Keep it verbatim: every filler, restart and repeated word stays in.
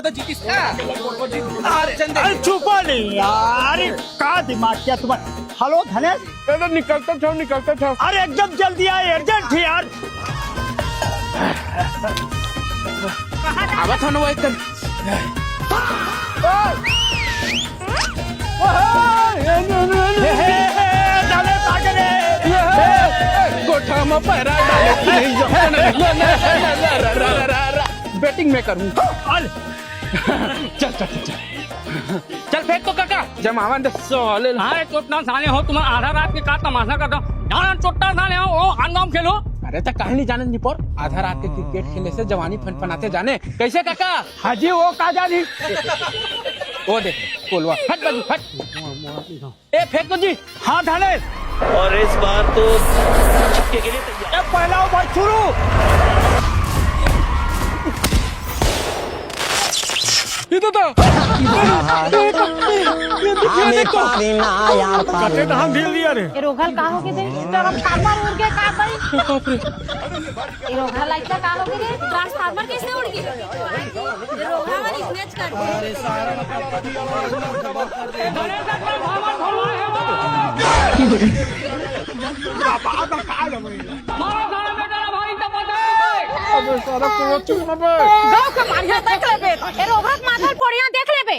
अरे चुप नहीं यार, का दिमाग क्या तुम्हारा? हेलो धनेश। अरे निकलता था, निकलता था। अरे एकदम जल्दी आए, अर्जेंट है यार। आवत हन वो एकदम। हे, हे, हे, धनेश आगे रे। गोठा में पैरा डाले। बैटिंग में करूं। चल, चल, चल, चल। चल फेंक तो काका। जमावन दे साले। अरे चोट्टा साले हो, तुम आधा रात के का तमाशा करता हो? जाना चोट्टा साले हो, वो अंगाम खेलो। अरे तो काहे नहीं जाने निपोर? आधा रात के क्रिकेट खेले से जवानी फनफनाथे जाने। कैसे काका? हाँ जी, वो का जानी? वो देख, कोलवा। हट बाजू, हट। ए, फेंक तो जी। हाँ, धनेश। और इस बार तो छक्के के लिए तैयार। ए, पहला ओवर शुरू। ये तो था। हमें पारी ना यार, पारी कटे ना। धान ढील दिया रे। ए, रोघल का हो के दे? ट्रांसफार्मर उड़ के का भाई? बाप रे। ए, रोघल लाइट का हो के दे? ट्रांसफार्मर कैसे उड़ गया? ए, रोघल वाली इतने अच्छा कर दे। अबे सारा क्रोध चुप ना बे। गांव के मारिया देख लेबे, ए रोघक माथल पोड़िया देख लेबे।